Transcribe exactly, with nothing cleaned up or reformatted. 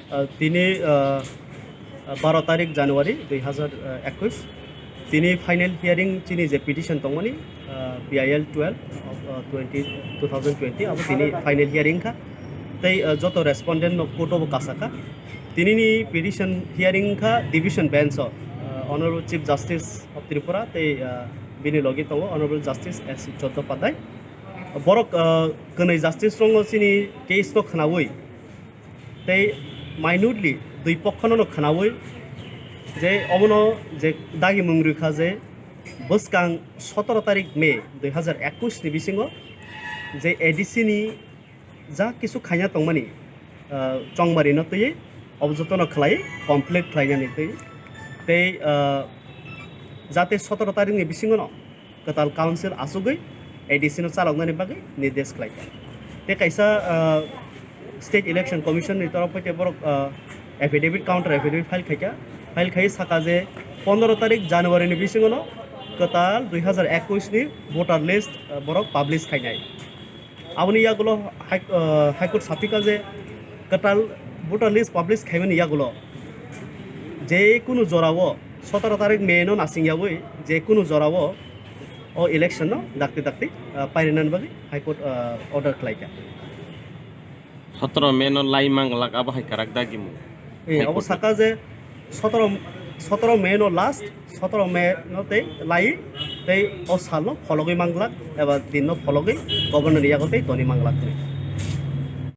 Uh, tini uh, baro tarik January dui hazar ekwis, tini final hearing chini je petition tongmani, uh, B I L twelve of uh, twenty, two thousand twenty, abo tini final hearing kha. Tei uh, joto respondent no court o bo kasaka. Tini ni petition hearing kha division bench o, uh, Honorable Chief Justice of Tripura tei uh, bini logi tongo Honorable Justice S C Chattopadhyay. Borok uh, kwnwi justice rongo chini case no khnawi tei minutely dui pokhono no khnawi je omono je dagi mung rwkha je bwskang sotoro tarik May dui hazar ekwis ni bisingo je A D C ni ja kisu khaina tongmani, ah, chongmari no twi obo jotono khlai complete khlainani twi tei, ah, jate sotoro tarik ni bisingo no kwtal council asugwi A D C no chaloknani bagwi nirdesh khlaikha. Tei kaisa, ah, State Election Commission ni torof hoite borok, ah, affidavit, counter affidavit file khaikha. File khai saka je pondoro tarik January ni bisingo no kwtal dui hazar ekwis ni voter list, ah, borok publish khainai. Aboni yagulo High, ah, High Court sapikha je kwtal voter list publish khaimani yagulo je kunu jorao sotoro tarik May no nasing yawi je kunu jorao o election no dakti dakti, ah, pairinani bagwi High Court, ah, order khlaikha. Sotoro May no lai manglak abo hai karak dagi mung. Eh, High abo Court. Saka je sotoro, sotoro May no last, sotoro May no tei lai tei o sal no phologwi manglak eba din no phologwi governor ni yago tei toni manglak hinwi.